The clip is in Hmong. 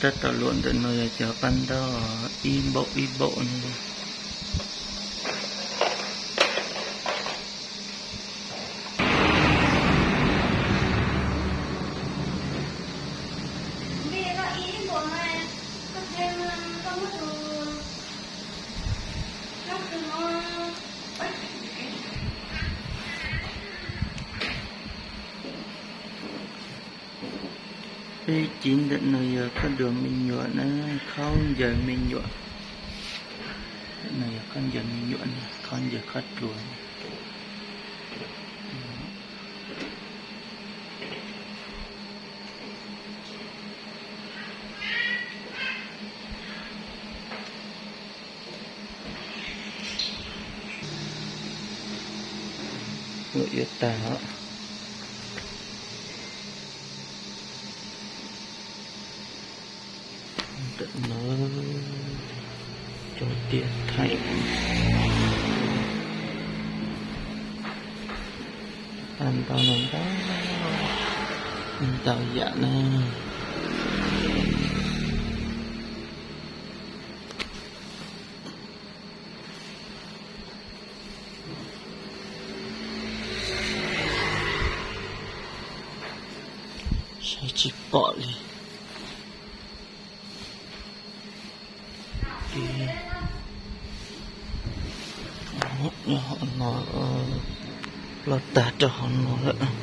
Tau luam ntawm no yog cov paj ntaub ib npaum ib npaum no. Peb cib ntawm no yog khob dua me nyuam na, khaub ncaws me nyuam. Ntawm no yog khaub ncaws me nyuam, khaub ncaws khaub dua. Yuav tag os. Ntawm no cov tiaj theem, tag ntau no ntau, ntau yam na. Saib tsis pom li. Nyob hauv no, los tag rau hauv no lawm.